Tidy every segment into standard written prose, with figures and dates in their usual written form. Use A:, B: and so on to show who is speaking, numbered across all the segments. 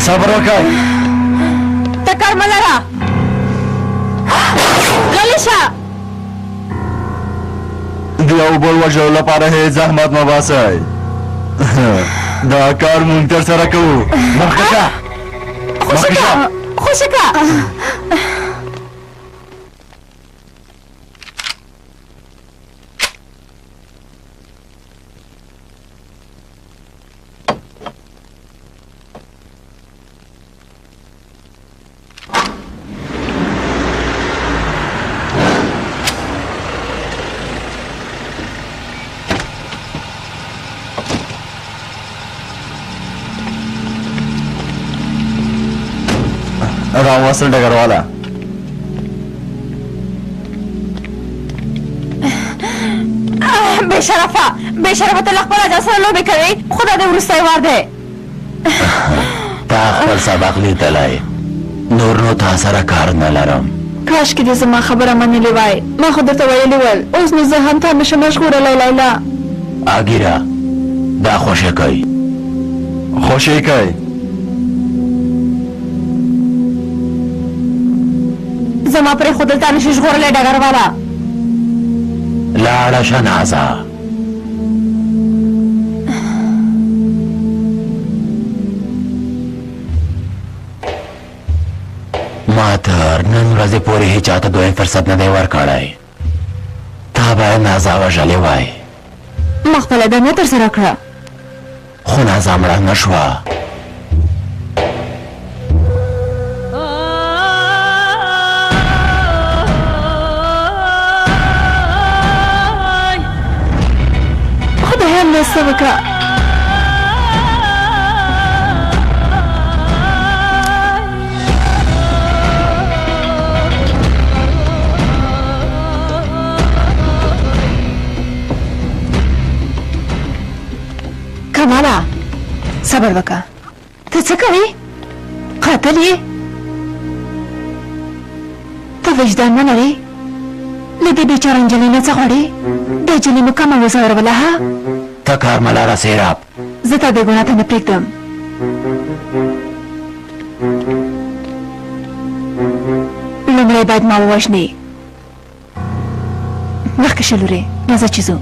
A: صبر وکړئ.
B: ته کار مه لره، غلی شه.
A: د یو بل وژلو لپاره هېڅ زحمت مه باسئ، دا کار مونږ ترسره کوو. مخکې شه،
B: خوشې
A: مخکې
B: که،
A: شه.
B: خوشې که.
A: راوصل ډګرواله.
B: بې شرفه، بې شرفه، ته له خپل اجل سره لوبې کوې. خو دا دې وروستی وار دی.
C: تا خپل سبق لیدلی، نور نو تا سره کار نه لرم.
D: کاشکې دې زما خبره منلې وای، ما خو درته ویلي ول. اوس نو زه هم تا نشم ژغورلی لیلا.
C: اګیره دا خوشې کوي،
A: خوشې کوي.
B: زما پرېښودل تا نشي ژغورلی ډګرواله.
C: لاړه شه نازه. ما تر نن ورځې پورې هیچا ته دویم فرصت نه دی ورکړی. تا باید نازا وژلې وای.
B: ما خپله دنده ترسره کړه،
C: خو نازا مړه نه شوه.
D: خدایه مرسته وکړه.
B: کماله صبر وکړه، ته څه کوې؟ قاتل یې ته، وجدان نه لرې؟ له دې بېچاره نجلۍ نه څه غواړې؟ دا نجلۍ مو کمه وځوروله. ها،
C: ته کار مه لره سیراب.
B: زه تا بې ګناه ته نه پرېږدم. لومړی باید ما ووژنې. مخکې شه لورې، راځه چې ځو.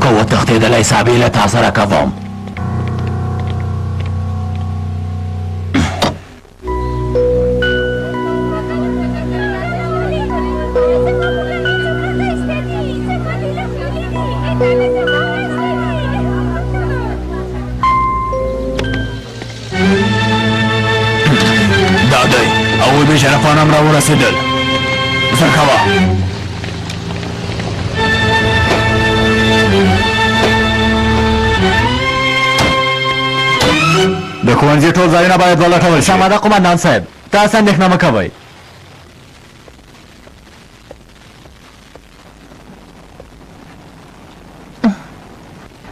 C: که وتښتېدلی حساب یې له تا سره کوم. دا دی، هغوی بې شرفان هم راورسېدل. زر کوه.
A: د ښوونځي ټول ځایونه باید ولټول شي. سمه ده قومندان صاحب، تاسو اندېښنه مه کوئ.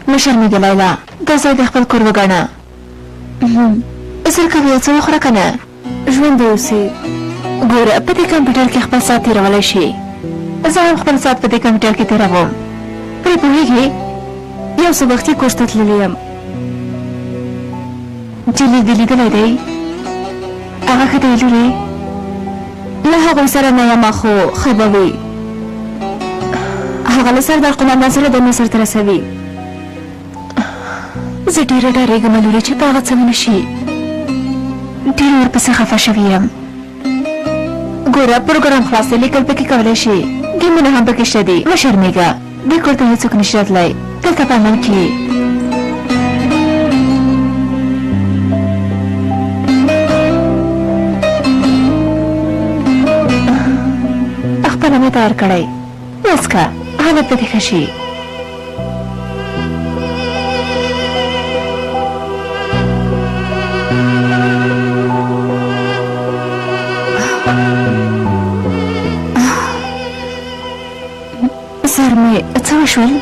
B: مه شرمېږه لیلا، دا ځای د خپل کور وګڼه. زر کوه، یو څه وخوره که نه. ژوندی اوسې. ګوره، په دې کمپیوټر کې خپل ساعت تېرولی شي. زه هم خپل ساعت په دې کمپیوټر کې تېروم، پرې پوهېږې؟ یو څه وختي کورس ته تللې یم. جلي دې لیدلی دی؟ هغه ښه دی لورې. له هغوی سره نه یم، خو ښه به وي. هغه له سردار قومندان سره دنده سرته رسوي. زه ډېره ډارېږم لورې چې په هغه څه ونه شي، ډېره ورپسې خفه شوې یم. ګوره، پروګرام خلاص دی، لیکل پکې کولی شي، ګیمونه هم پکې شته دي. مه شرمېږه، دې کور ته هېڅوک نشي راتلی، دلته په امن کې. خپله مې تیار کړی، وڅکه، حالت به دې ښه شي. سر مې څه وشول؟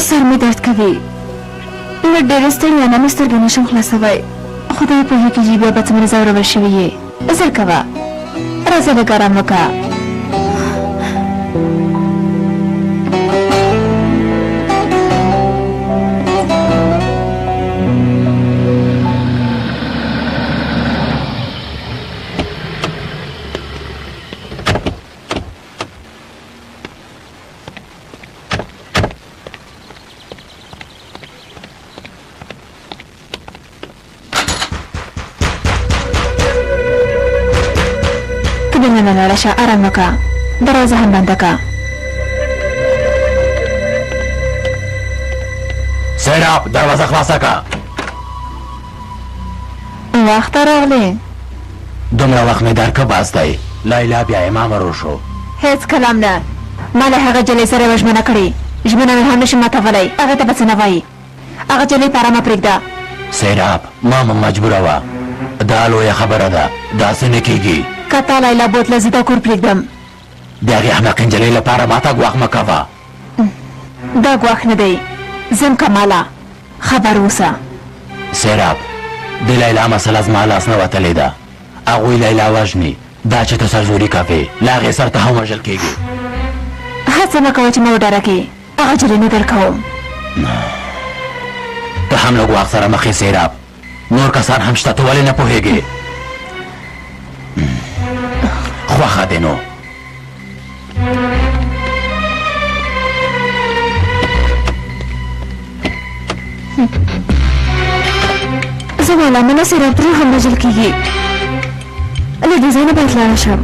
B: سر مې درد کوي، له ډېرې ستړیا نه مې سترګې نشم خلاصوی. خدای پوهېږي چې بیا به څومره ځورول شوي یې. زر کوه، راځه لږ ارام وکړه. دننه لاړه شه، ارام وکړه، دروازه هم بنده کړه.
C: سیراب، دروازه خلاصه کړه.
B: وخته راغلې.
C: دومره وخت مې درکه بس دی. لیلا بیا امام ورور شو.
B: هېڅ کلام نه. ما له هغې جلۍ سره یوه ژمنه کړې، ژمنه مې هم نشم ماتولی. هغې ته به څه نه وایي. هغه جلۍ په ارامه پرېږده.
C: سیراب، ما مه مجبوروه، دا لویه خبره ده، داسې نه کېږي.
B: که تا لیلا بوتله زه دا کور پرېږدم.
C: د هغې احمقې نجلۍ لپاره ماته ګواښ مه کوه.
B: دا ګواښ نه دی، ځم کماله، خبر اوسه.
C: سیراب، د لیلا مسله زما لاس نه وتلې ده. هغوی لیلا وژني، دا چې ته سرزوري کوې، له هغې سره ته هم وژل کېږې.
B: هڅه مه کوه چې ما وډاره کړې، هغه جلۍ نه درکوم.
C: ته هم له ګواښ سره مخ یې سیراب، نور کسان هم شته، ته ولې نه پوهېږې؟ خوښه دې نو.
B: زما له امله سیراب ترور هم وژل کېږي. له دې ځای نه باید لاړه شم.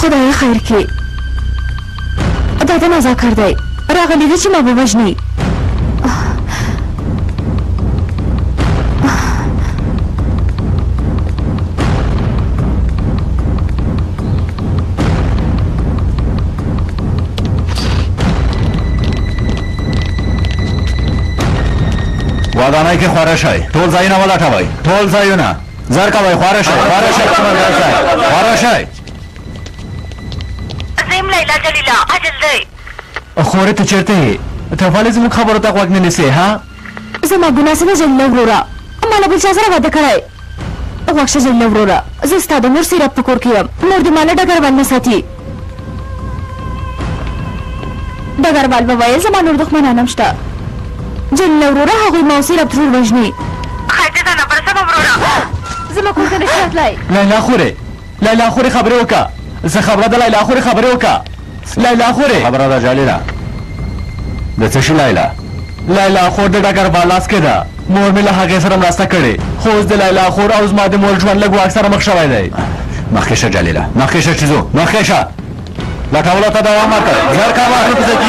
B: خدای خیر کړي. دا د نازا کار دی، راغلي دي چې ما ووژني.
A: ودانۍ کې خواره شئ، ټول ځایونه ولټوئ، ټول ځایونه زر کوئ، خواره شئ، خواره شئ، خواره شئ.
E: زه یم لیلا جلیله، عجل دی.
A: خورې ته چېرته یې؟ ته ولې زموږ خبرو ته غوږ نه نیسې ها؟
B: زما ګناه څه ده جلیله وروره؟ ما له بل چا سره واده کړی. غوږ شه جلیله وروره، زه ستا د مور سیراب په کور کې یم. مور دې ما له ډګروال نه ساتي. ډګروال به ویل زما نور دښمنان هم شته. جلیله وروره، هغوی ما او سیراب ترور وژني.
E: خیر دې ځان ورسوه وروره.
B: زما کور ته نشي راتلی.
A: لیلا خورې، لیلا خورې خبرې وکړه. زه خبره ده لیلا خورې خبرې وکړه. لیلا خورې خبره ده جلیله. د څه شي لیلا؟ لیلا خور د ډګروال لاس کې ده. مور مې له هغې سره مرسته کړې، خو اوس د لیلا خور او زما د مور ژوند له ګواښ سره مخ شوی دی. مخکې شه جلیله، مخکې شه چې ځو، مخکې شه. لټولو ته دوام ورکړه، ژر کوه.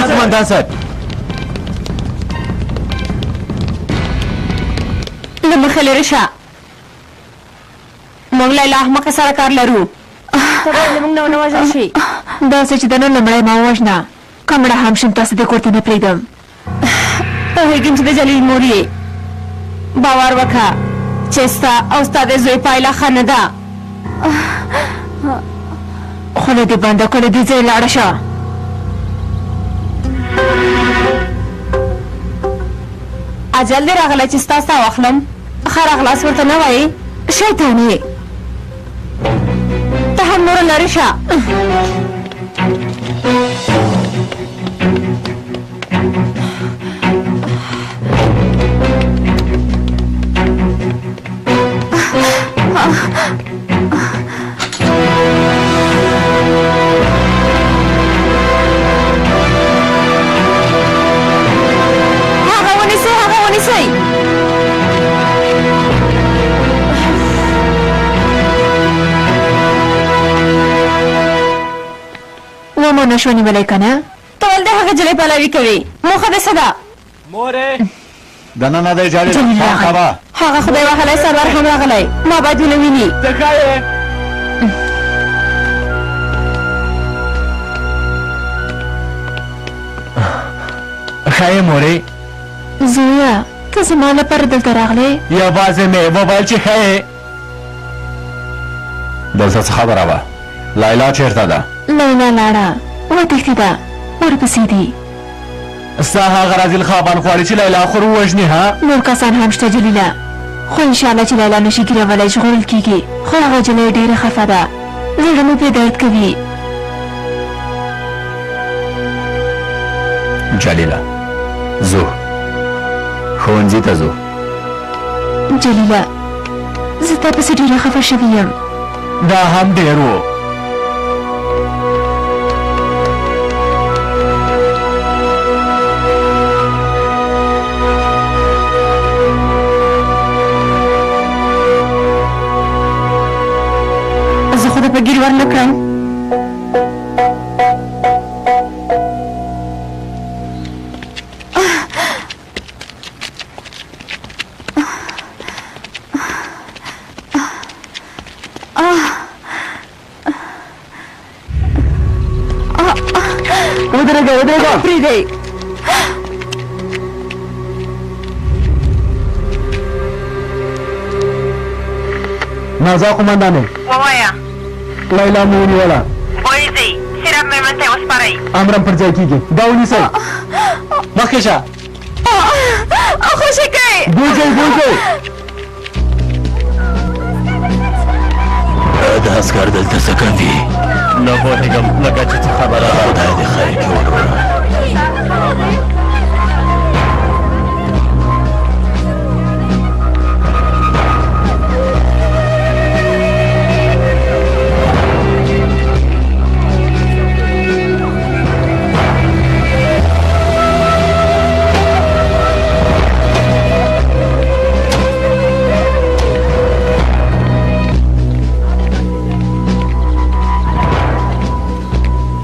C: قومندان صاحب،
D: له مخې لرې شه. موږ لیلا احمقې سره کار لرو. ته باید له موږ نه ونه وژل شي.
B: داسې چې د نن لومړی ما ووژنه، که مړه هم شم تاسې دې کور ته نه پرېږدم.
D: پوهېږم چې د جلیل مور یې. باور وکړه چې ستا او ستا د زوی پایله ښه نه ده.
B: خوله دې بنده کړه، له دې ځایه لاړه شه.
D: اجل دې راغلی چې ستا ساه واخلم. ښه راغلاست ورته نه وایې؟
B: شیطانې،
D: ته هم نوره لرې شه. هغه ونیسئ، هغه ونیسئ.
B: ومو نه شو نیولی که نه؟
D: ته ولې د هغې نجلۍ پلوي کوې؟ موخه دې څه ده؟
A: مورې دننه دی جلیل،
B: جلیل
A: پام
B: راغی.
A: کوه.
D: هغه خدای وهلی سرور هم راغلی، ما باید ونه ویني.
A: ته ښه یې؟ ښه یې مورې؟
B: زویه، ته زما لپاره دلته راغلې؟
A: یوازې مې وویل چې ښه یې. دلته څه خبره وه؟ لیلا چېرته ده؟
B: لیلا لاړه، وتښتېده، ورپسې دي.
A: ستا هغه رازیل خاوند غواړي چې لیلا خور ووژني ها؟
B: نور کسان هم شته جلیله، خو انشاءالله چې لیلا نشي ګیرولی، ژغورل کېږي. خو هغه جلۍ ډېره خفه ده، زړه مې پرې درد کوي.
A: جلیله، ځو ښوونځي ته ځو.
B: جلیله، زه تا پسې ډېره خفه شوې یم.
A: دا هم ډېر و.
D: زه خو د په ګیر ور نه کړم.
A: ودرېږه ودرېږه.
D: پرېږدئ.
A: نازا قومندانې.
E: ووایه.
A: لیلا مو ونیوله.
E: وایي ځئ سیراب مېرمن ته یې وسپارئ.
A: امرم پر ځای کېږي. دا ونیسئ. مخکې شه.
D: خوشې کړئ.
A: بوځئ بوځئ.
C: دا عسکر دلته څه کوي؟
A: نه پوهېږم، لکه چې څه خبره ده.
C: خدای دې خیر کړي وروره.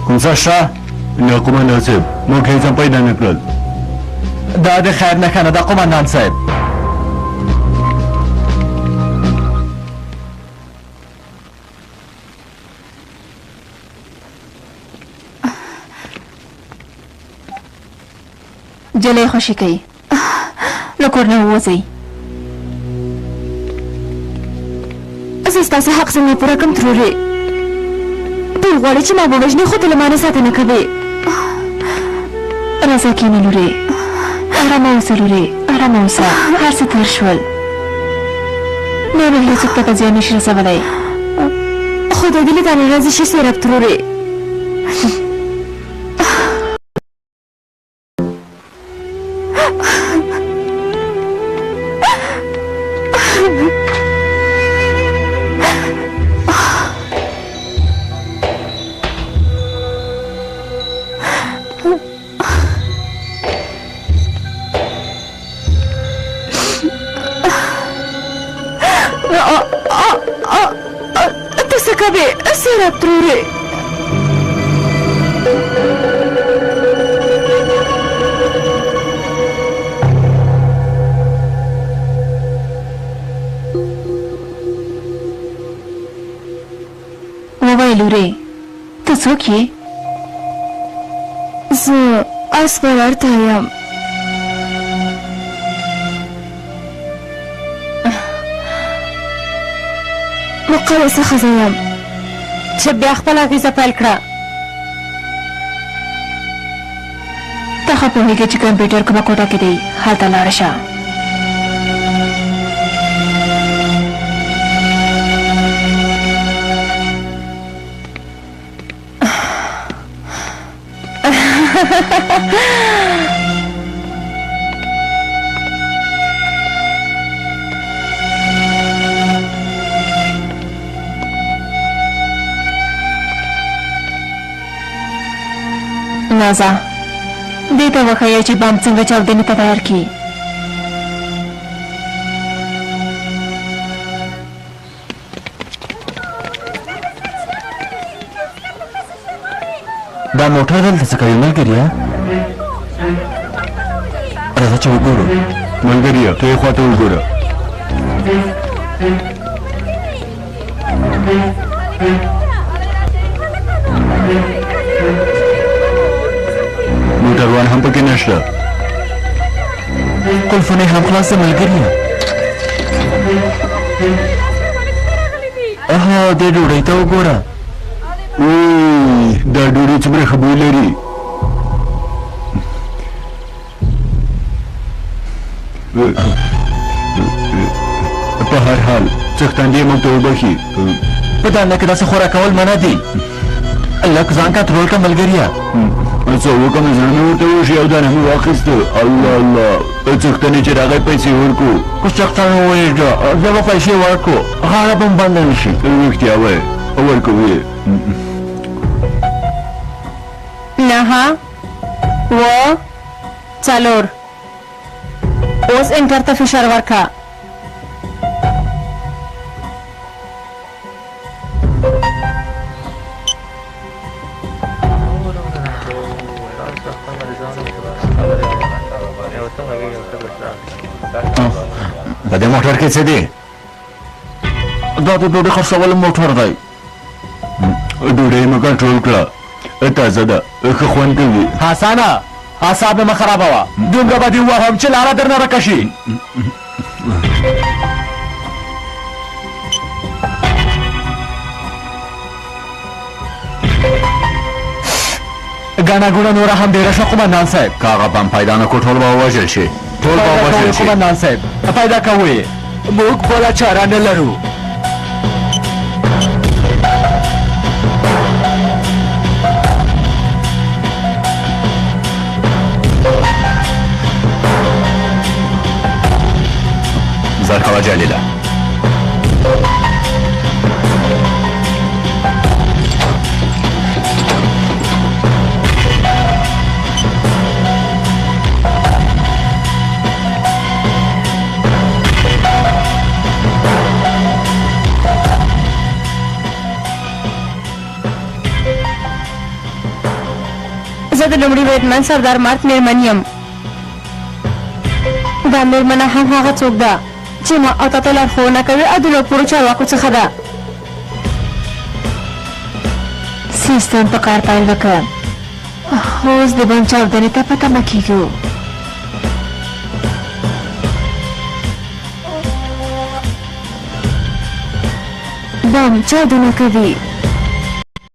A: کوم څه شته؟
F: نه قومندان صاحب، موږ هېڅ هم پیدا نه کړل.
A: دا د خیر نښه نه ده قومندان صاحب.
B: جلۍ خوشې کړئ، له کور نه ووځئ.
D: زه ستاسو حق څنګه پوره کړم ترورې؟ ټول غواړي چې ما ووژني، خو ته له ما نه ساتنه کوې.
B: راځه کښېنه لورې، ارامه اوسه لورې، ارامه اوسه. هر څه تېر شول، نور نو هېڅوک ته په زیان نه شي رسولی.
D: خدای دې له تا نه راضي شي سیراب ترورې. ته څه کوې سیراب ترورې؟
B: ووایه لورې، ته څوک یې؟
D: زه اصغر ارتا یم. مقدسه ښځه یم چې بیا خپله اغېزه پیل کړه.
B: ته ښه پوهېږې چې کمپیوټر کومه کوټه کې دی، هلته لاړه شه. نازا، دې ته وښیه چې بم څنګه چاودنې ته تیار کړي.
A: دا موټر دلته څه کوي ملګریه؟ راځه چې وګورو.
F: ملګریه ته یې خواته وګوره. موټروان هم پکې نشته.
A: قلفونه یې هم خلاص دي ملګریه. اها، دې ډوډۍ ته وګوره.
F: اوی، دا ډوډۍ څومره ښه بوی لري. په هر حال څښتن دې موږ ته وبښي.
A: په دنده کې داسې خوراک کول منع دي. لږ ځان کنټرول کړه ملګریه.
F: څه وکړم، زړه مې ورته وشي او دانه مې واخیسته. الله الله، څښتن یې چې راغی پیسې ورکړو.
A: که څښتن وویل زه به پیسې ورکړو، غاړه به مې بنده نه شي.
F: رښتیا وایې، ورکوو یې.
D: 9 7 4. اوس انټر ته فشار ورکړه.
F: څه دي؟ دا د ډوډۍ خرڅولو موټر دی. ډوډۍ مې کنټرول کړه، تازه ده، ښه خوند کوي.
A: حسنه، اعصاب مې مه خرابوه، دومره به دې ووهم چې لاره درنه ورکه شي. ګڼه ګوڼه نوره هم ډېره شوه قومندان صاحب.
F: که هغه بم پیدا نه کړو ټول به ووژل شي، ټول به
A: پیدا
F: ووژل
A: کوئ
F: شي.
A: قومندان صاحب، پیدا کوئ یې، موږ بله چاره نه لرو.
F: زر کوه جلیله.
D: زه د لومړي بریدمن سردار مارک میرمن یم. دا میرمنه هم هغه څوک ده چې ما او تا ته لارښوونه کوي او د لوړپوړو چارواکو څخه ده.
B: سیستم په کار پیل وکړ. اوس د بم چاودنې ته په تمه کیږو. بم چاودنه کوي.